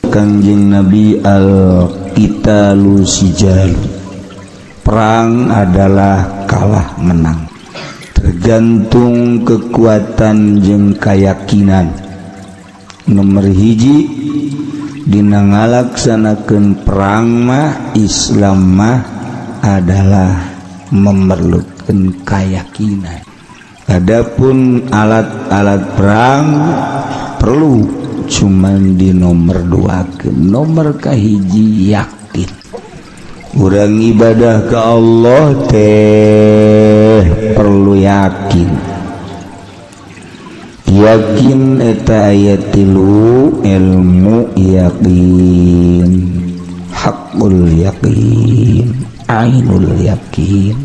Kangjeng Nabi, al-qitalu sijal, perang adalah kalah menang tergantung kekuatan jeung keyakinan. Nomor hiji dina ngalaksanakeun perang mah, Islam mah adalah memerlukan keyakinan. Adapun alat-alat perang perlu, cuman di nomor dua ke nomor kahiji yakin. Urang ibadah ke Allah teh perlu yakin. Yakin eta aya tilu: ilmu yakin, hakul yakin, ainul yakin.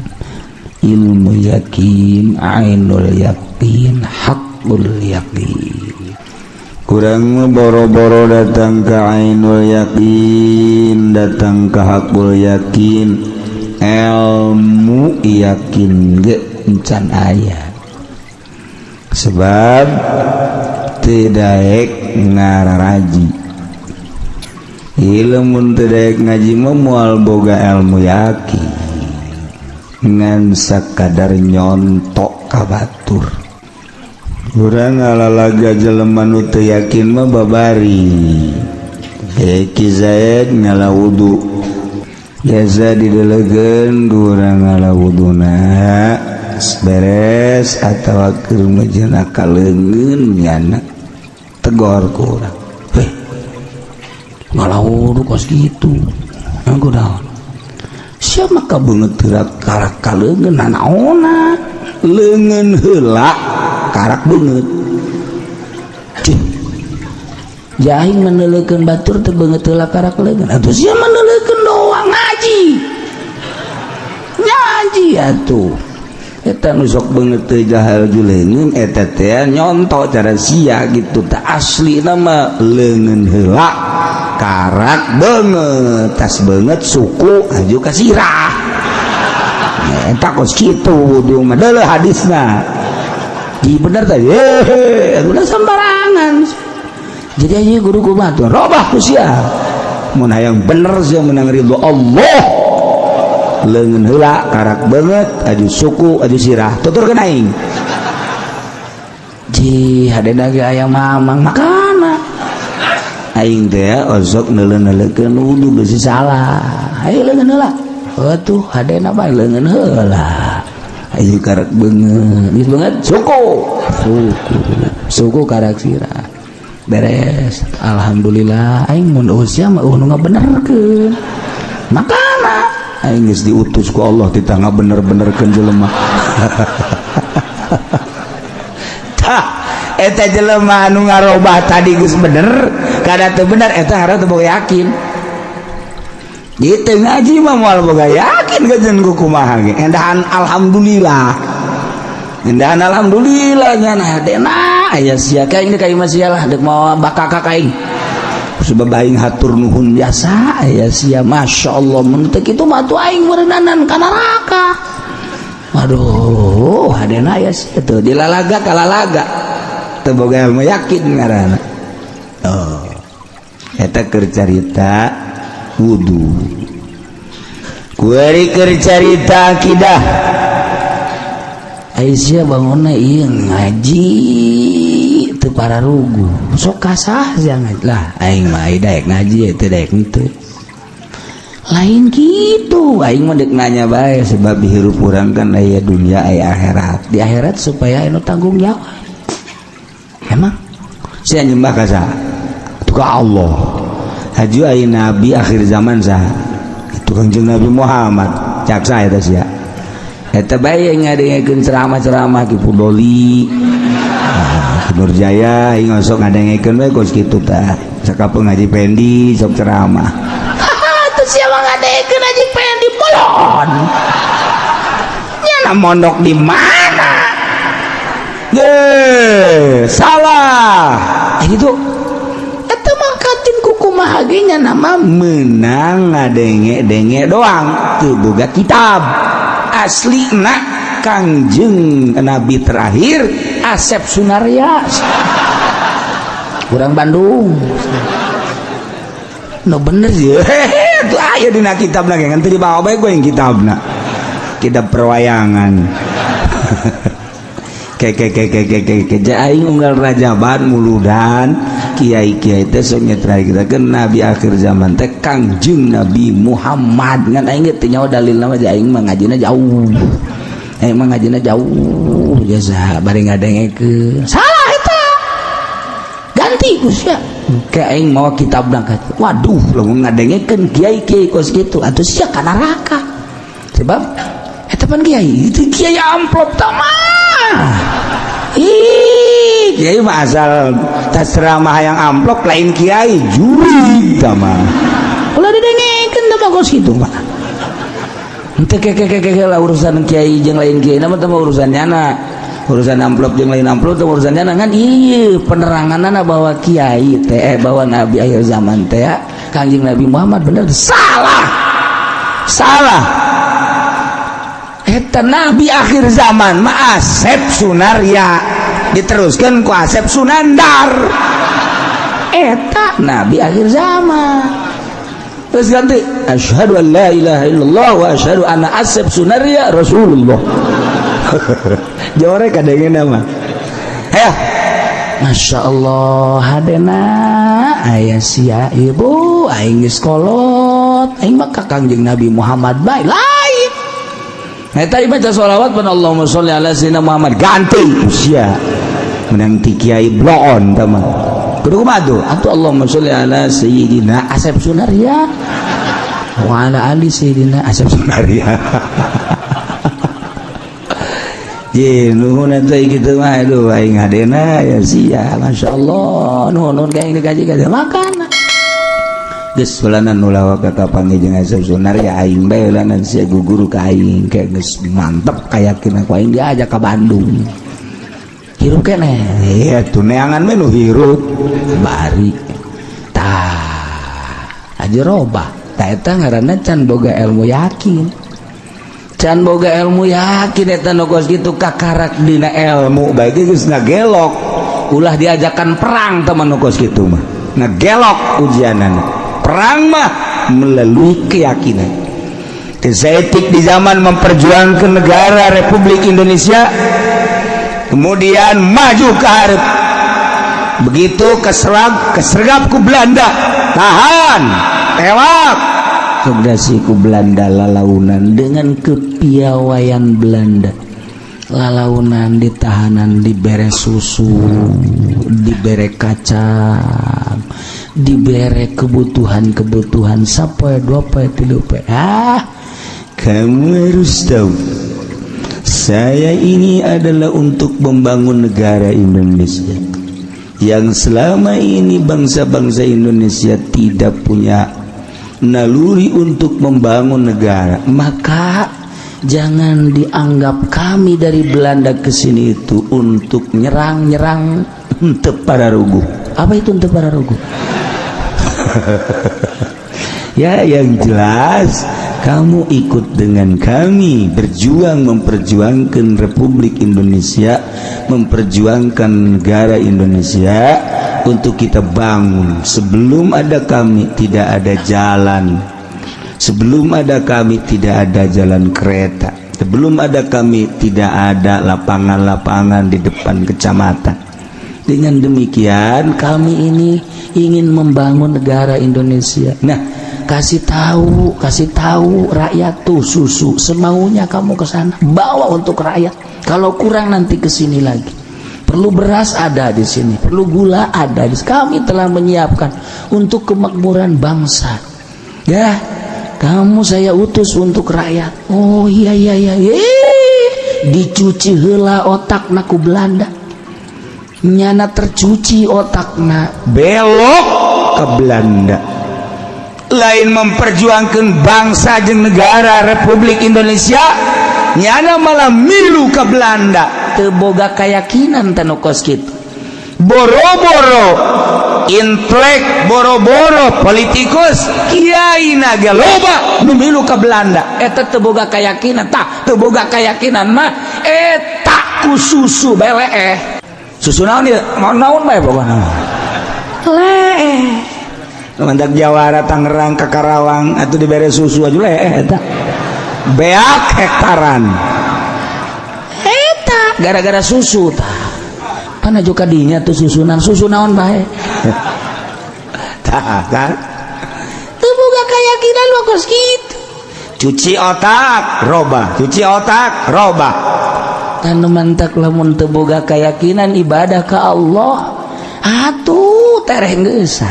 Ilmu yakin, ainul yakin, hakul yakin. Kurang boro-boro datang ke ainul yakin, datang ke hakul yakin, ilmu yakin ge encan aya, sebab tidak ngararaji. Ilmu tidak ngaji mah moal boga ilmu yakin, ngan sakadar nyontok ka batur. Urang ngalalaga jelema nu teu yakin mah babari. Ki Zaid ngala wudu, biasa didelegeun urang ngala wuduna, beres atawa keur meujeuhna ka leungeun, nyana tegor ku urang, "Heh, ngala wudu kos kitu, nganggo naon sia?" Maka beungeut karak ka leungeun, nanaonna leungeun heula karak beungeut. Cih, aing meneleukeun batur teu beungeut heula karak leungeun atuh. Sia meneleukeun doang, ngaji ngaji atuh. Eta nu sok beungeut teu jahal leungeun eta teh nyontok cara sia gitu. Teh asli nama leungeun heula karak beungeut, tas beungeut suku aju ka sirah. Eta kos kitu wudu mah, deuleu hadisna. Di bener tadi, hehe, udah sembarangan. Jadi aja guru kumaha tuh, robah ku sia. Mun hayang bener sia menang ridho Allah, leungeun heula karak beungeut aju suku aju sirah, tuturkeun aing. Ji hadena ge aya mamang makana aing teh osok neuleuh-neuleukeun wudu beusi salah. Hayu leungeun heula. Atuh hadena bae leungeun heula. Ayo karak beungeut, geus beungeut suku. Suku. Suku karak sirah. Beres. Alhamdulillah aing mun usia mah nu ngabenerkeun. Makana aing geus diutus ku Allah titah ngabener-benerkeun jelema. Tah, eta jelema anu ngarobah tadi geus bener, kada teu bener eta harus teu boga yakin. Gitu ngaji mah moal boga yakin kajen ku kumaha ge. Endahan alhamdulillah. Endahan alhamdulillah nya hadena aya sia ka aing ka imah sia lah deuk mawa bakakak aing. Sebab aing hatur nuhun jasa aya sia, masyaallah, mun teu kitu mah atuh aing meureunnanan ka neraka. Aduh, hadena aya sia teu dilalaga kalalaga. Teu boga ilmu yakin ngaranna. Oh. Eta keur carita wudu. Kuari keur carita akidah. Aisyah bangunna ieu ngaji teu pararugu. Sok kasah jangan lah aing mah ai daek ngaji teu daek henteu. Lain gitu, aing mah deuk nanya bae, sebab hirup urang kan aya dunia aya akhirat. Di akhirat supaya anu tanggung jawab. Emang sia nyembah ka saha? Itu ka Allah. Haju aya nabi akhir zaman saha? Itu Kangjeng Nabi Muhammad. Cak saya eta sia. Eta bae ngadengekeun ceramah-ceramah Ki Pudoli. Ah, Nur Jaya aing sok ngadengekeun we kos kitu tah. Sakapeung Haji Pendi sok ceramah. Haha, tuh siapa ngadengekeun Haji Pendi bolon. Nyana mondok di mana? Ye, salah. Eh gitu. Eta mah katin kukumaha ge nya nama menang ngadenge-denge doang teu boga kitab. Asli nak Kangjeng Nabi terakhir Asep Sunarya. Kurang Bandung. No bener sih. Itu aya dina kitab lagi ngan teu dibawa bae gue yang kitabna. Kitab perwayangan. Ke ke ke ke ke ke ke aing unggal rajaban muludan kiai kiai teh sok nyetrahikeun nabi akhir zaman teh Kangjeng Nabi Muhammad. Ngan aing ge teu nyaho dalilna mah, aing mah ngajina jauh, aing mah ngajina jauh jasa bari ngadengekeun salah eta ganti ku sia. Kayak aing mawa kitabna, waduh, lamun ngadengekeun kiai-kiai kos kitu atuh sia ka neraka, sebab eta pan kiai itu kiai amplop tamah. Ih, kiai mah asal tas ceramah yang amplop lain kiai juri mah. Ulah didengekeun teh mah kos kitu mah. Henteu ke ke ke ke lah, urusan kiai jeung lain kiai nama teh urusan nyana. Urusan amplop jeung lain amplop teh urusan nyana. Kan ieu peneranganna bahwa kiai teh bahwa nabi akhir zaman teh Kangjeng Nabi Muhammad, bener salah? Salah. Eta nabi akhir zaman mah Asep Sunarya, diteruskan ku Asep Sunandar, eta nabi akhir zaman. Terus ganti, asyhadu an la ilaha illallah wa asyhadu anna Asep Sunarya Rasulullah. Jore kadenge nama ya. Masya Allah, hadena aya sia ibu. Aing geus kolot, aing mah ka Kangjeng Nabi Muhammad bae lain. Nah, tadi baca sholawat pun Allahumma sholli ala sayyidina Muhammad, ganti usia menang ti kiai bloon tama kudu kumaha tuh atuh? Allahumma sholli ala sayyidina Asep Sunarya wa ala ali sayyidina Asep Sunarya. Ye, nuhun atuh kitu mah. Aduh, aing hadena ya sia. Masya Allah, nuhun nuhun ka aing dikaji ka makan. Geus ulanan ulah ka kapanggih jeung Asep Sunarya, aing bae ulanan sia guguru ka aing. Kayak geus mantep kayakinan ku aing, diajak ka Bandung. Hirup keneh. Iya tuh, neangan we nu hirup. Bari. Tah, aja robah. Tah, eta ngaranna can boga ilmu yakin. Can boga ilmu yakin eta nu kos kitu. Kakarak dina ilmu bae geus ngagelok. Ulah diajakan perang teman nu kos kitu mah. Ngagelok ujianana. Perang mah melalui keyakinan. Kesetik di zaman memperjuangkan negara Republik Indonesia, kemudian maju ke hareup. Begitu keserap kesergap ku Belanda, tahan, tewak Sugdasi ku Belanda, lalaunan dengan kepiawaian Belanda, lalaunan ditahanan, dibere susu, dibere kacang, dibere kebutuhan-kebutuhan sapoe, 2 poe, 3 poe. Ah, kamu harus tahu, saya ini adalah untuk membangun negara Indonesia yang selama ini bangsa-bangsa Indonesia tidak punya naluri untuk membangun negara. Maka jangan dianggap kami dari Belanda ke sini itu untuk nyerang-nyerang untuk para rugu. Apa itu untuk para rugu? Ya, yang jelas kamu ikut dengan kami berjuang memperjuangkan Republik Indonesia, memperjuangkan negara Indonesia untuk kita bangun. Sebelum ada kami tidak ada jalan, sebelum ada kami tidak ada jalan kereta, sebelum ada kami tidak ada lapangan-lapangan di depan kecamatan. Dengan demikian kami ini ingin membangun negara Indonesia. Nah, kasih tahu rakyat tuh, susu semaunya kamu ke sana, bawa untuk rakyat. Kalau kurang nanti ke sini lagi. Perlu beras ada di sini, perlu gula ada di sini. Kami telah menyiapkan untuk kemakmuran bangsa. Ya, kamu saya utus untuk rakyat. Oh iya. Dicuci heula otak ku Belanda. Nyana tercuci otakna, belok ke Belanda, lain memperjuangkan bangsa jeung negara Republik Indonesia, nyana malah milu ke Belanda. Teu boga keyakinan tanu kos kitu. Boro-boro intelek, boro-boro politikus, kiai naga loba nu milu ke Belanda. Eta teu boga keyakinan. Tah, teu boga keyakinan mah eta ku susu beleeh. Susu naon ieu? Mau naon bae pokona leeh. Mantak Jawara Tangerang ke Karawang atau dibere susu aja lah eta. Beak hektaran. Eta gara-gara susu tah. Pan aju kadinya tuh susunan susu naon bae. Tah kan? Teu boga keyakinan mah kos kitu. Cuci otak, robah. Cuci otak, robah. Tanu mantak lamun teu boga keyakinan ibadah ke Allah, atuh tereh geus.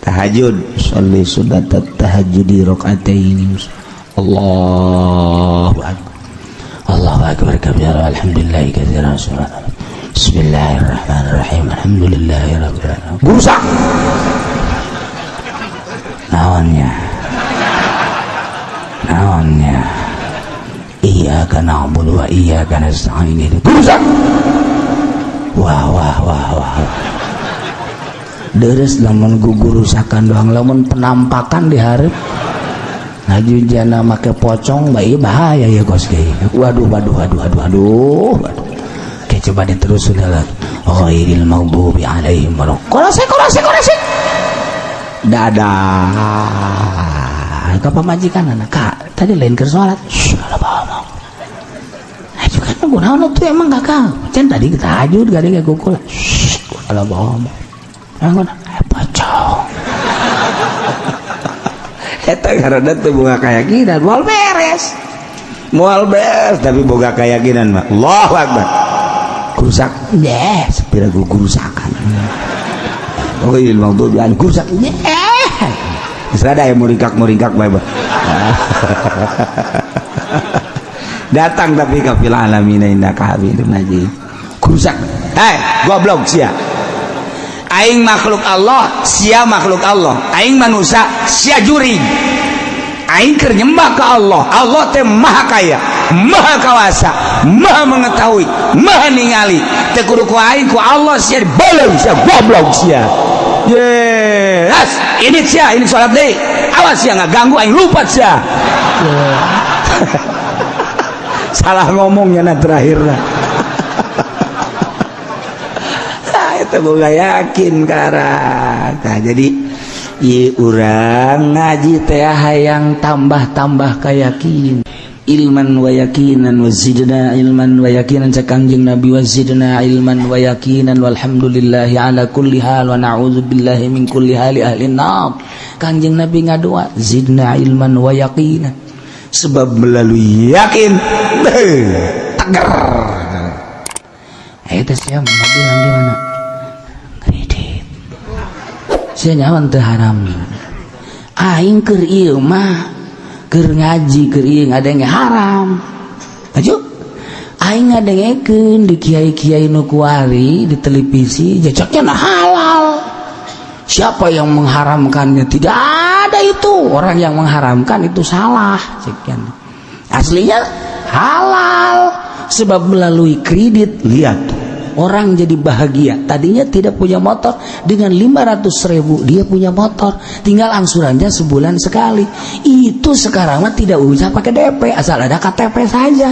Tahajud, sholli sunat tahajudi rakaataini. Allahu akbar. Allahu akbar kabira, alhamdulillah katsiran. Bismillahirrahmanirrahim. Alhamdulillahirabbil alamin. Gurusak. Naonnya? Naonnya? Iyyaka na'budu wa iyyaka nasta'in. Gurusak. Wah wah wah wah. Deres lamun gugurusakan doang, lamun penampakan di hareup ngaju jana make pocong bae bahaya ya kos ge. Waduh waduh waduh waduh waduh. Waduh. Oke, coba diterus sudah lagi. Ghairil maghdubi alaihim waladdallin. Korosek korosek korosek. Dadah. Ka pamajikan anak kak tadi lain keur salat. Shh, ala bawa. Ayo kan kunaon tuh emang kakak. Can tadi kita tahajud gade ge kukul. Shh, ala bawa. Emang pocong. Eta karena teu boga keyakinan moal beres. Moal beres tapi boga keyakinan mah. Allahu akbar. Gurusak, yes, pira gurusakan. Oh, il maghdubi alaihim gurusak. Yes. Geus rada aya muringkak-muringkak bae. Datang tapi ka fil alamin innaka hamidum majid. Gurusak. Hei, goblok sia. Aing makhluk Allah, sia makhluk Allah. Aing manusia, sia jurig. Aing keur nyembah ke Allah. Allah teh maha kaya, maha kawasa, maha mengetahui, maha ningali. Teu kudu ku aing, ku Allah sia bolong sia goblok sia. Yes, ini sia, ini salat deui. Awas sia ngaganggu aing lupa sia. Salah ngomongnya na terakhir lah. Itu boga yakin karang. Nah, jadi ieu urang ngaji teh hayang tambah-tambah kayakin. Ilman wa yakinan wa zidna ilman wa yakinan cek Kangjeng Nabi wa zidna ilman wa yakinan walhamdulillahi ala kulli hal wa na'udzubillahi min kulli hali ahli nar. Kangjeng Nabi ngadoa zidna ilman wa yakinan. Sebab melalui yakin tegar. Eta sia mobil di mana? Kredit. Sia nyawan teu haram. Aing keur ieu mah keur ngaji keur ieu ngadenge haram. Aju aing ngadengekeun di kiai-kiai nu kuari di televisi jejaknya nah halal. Siapa yang mengharamkannya? Tidak ada itu. Orang yang mengharamkan itu salah. Sekian. Aslinya halal. Sebab melalui kredit, lihat orang jadi bahagia. Tadinya tidak punya motor, dengan 500 ribu dia punya motor. Tinggal angsurannya sebulan sekali. Itu sekarang mah tidak usah pakai DP, asal ada KTP saja.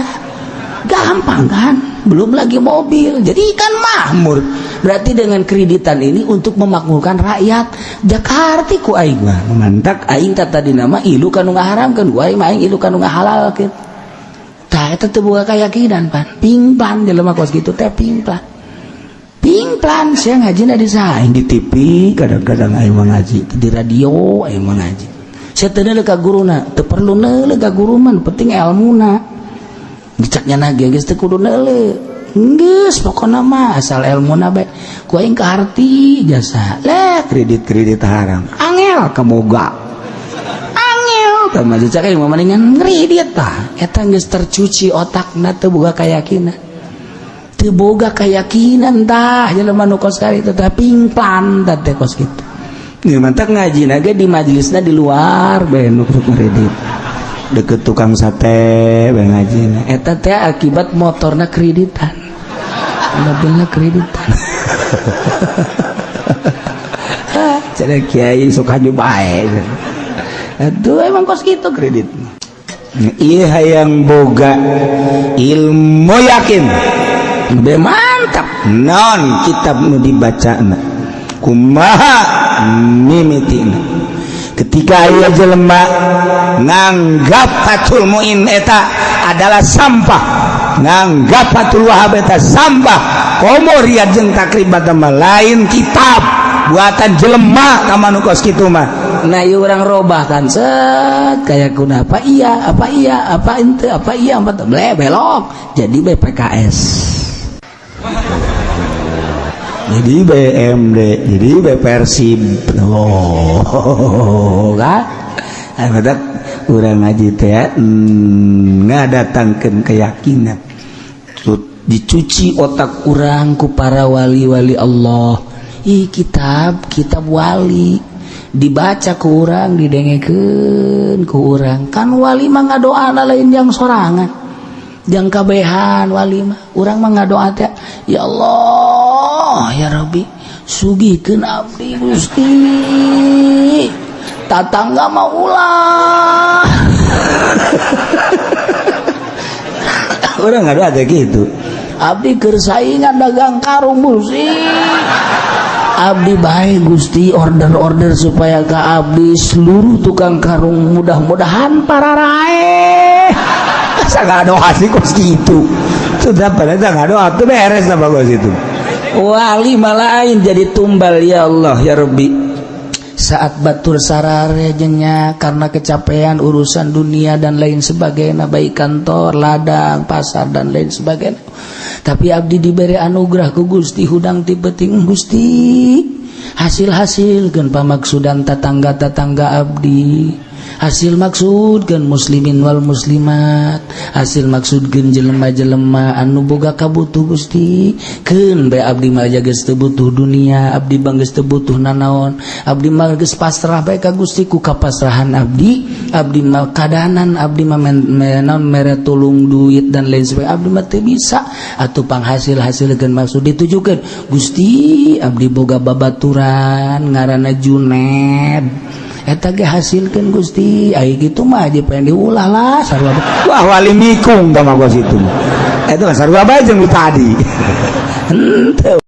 Gampang kan? Belum lagi mobil. Jadi kan makmur. Berarti dengan kreditan ini untuk memakmurkan rakyat Jakarta ku aing mah. Mantak aing tadi nama ilu kanu ngaharamkeun, ku aing mah aing ilu kanu ngahalalkeun. Tah eta teu boga keyakinan pan. Pingplan jelema kos kitu teh pingplan. Pingplan sia ngajina di saha? Aing di TV kadang-kadang aing mah ngaji, di radio aing mah ngaji. Sia teu neuleuh ka guruna, teu perlu neuleuh ka guru mah, penting elmuna. Dicaknya na ge geus teu kudu neuleuh. Geus pokona mah asal elmuna bae. Ku aing kaharti jasa. Leh kredit-kredit haram. Angel kaboga. Angel tah mah cak aing mah mendingan ngredit tah. Eta geus tercuci otakna teu boga keyakinan. Teu boga keyakinan tah jelema nu kos kali teh pingplan tah teh kos kitu. Nih mantak ngaji ge di majelisna di luar bae nu kredit. Deket tukang sate bae ngajina. Eta teh akibat motorna kreditan. Mobilna kreditan. Cenah kiai sok haju bae. Aduh emang kos kitu kredit. Iya hayang boga ilmu yakin. Be mantap. Non kitab nu dibacana. Kumaha Mimitina ketika aya jelema nganggap Fathul Muin eta adalah sampah, nganggap Fathul Wahab eta sampah, komo Riyad jeung Taqrib mah lain kitab buatan jelema ka nu kos kitu mah. Nah, ieu urang robah kan, set, kayak kuna apa iya, apa iya, apa ente, apa iya, apa ble, belok jadi BPKS, jadi BMD, jadi B Persib. Oh kan ada urang ngaji teh ngadatangkeun keyakinan, dicuci otak urang ku para wali-wali Allah. Ih, kitab kitab wali dibaca ku urang, didengekeun ku urang. Kan wali mah ngadoana lain jang sorangan, jang kabehan. Wali mah, urang mah ngadoa teh, "Ya Allah, ya Rabbi, sugihkeun abdi, Gusti, tatangga mah ulah." Urang ngadoa teh gitu, "Abdi keur saingan dagang karung, Gusti, abdi baik, Gusti, order-order supaya ke abdi seluruh tukang karung mudah-mudahan para rae." Asa ngadoa sih kos gitu? Sudah pada ngadoa tuh beres lah, bagus itu. Wali malah lain jadi tumbal. Ya Allah, ya Rabbi, saat batur sararejenya karena kecapean urusan dunia dan lain sebagainya, baik kantor, ladang, pasar, dan lain sebagainya, tapi abdi diberi anugerah ku Gusti hudang ti peuting. Gusti, hasil-hasil kan pamaksudan tetangga-tetangga abdi, hasil maksud kan muslimin wal muslimat, hasil maksud gen jelema-jelema anu boga kabutuh. Gusti, keun bae, abdi mah geus teu butuh dunia, abdi mah geus teu butuh nanaon, abdi mah geus pasrah bae ka Gusti. Ku kapasrahan abdi, abdi mah kadanan, abdi mah naon, mere tulung duit dan lain sebagainya abdi mah teu bisa. Atuh panghasil-hasil gen maksud ditujukeun. Gusti, abdi boga babaturan ngaranna Juned, eta ge hasilkeun, Gusti. Ai kitu mah aja pengen diulah lah, sarua. Wah, wali mikung tah mah kos itu. Eta mah sarua bae jeung nu tadi. Henteu.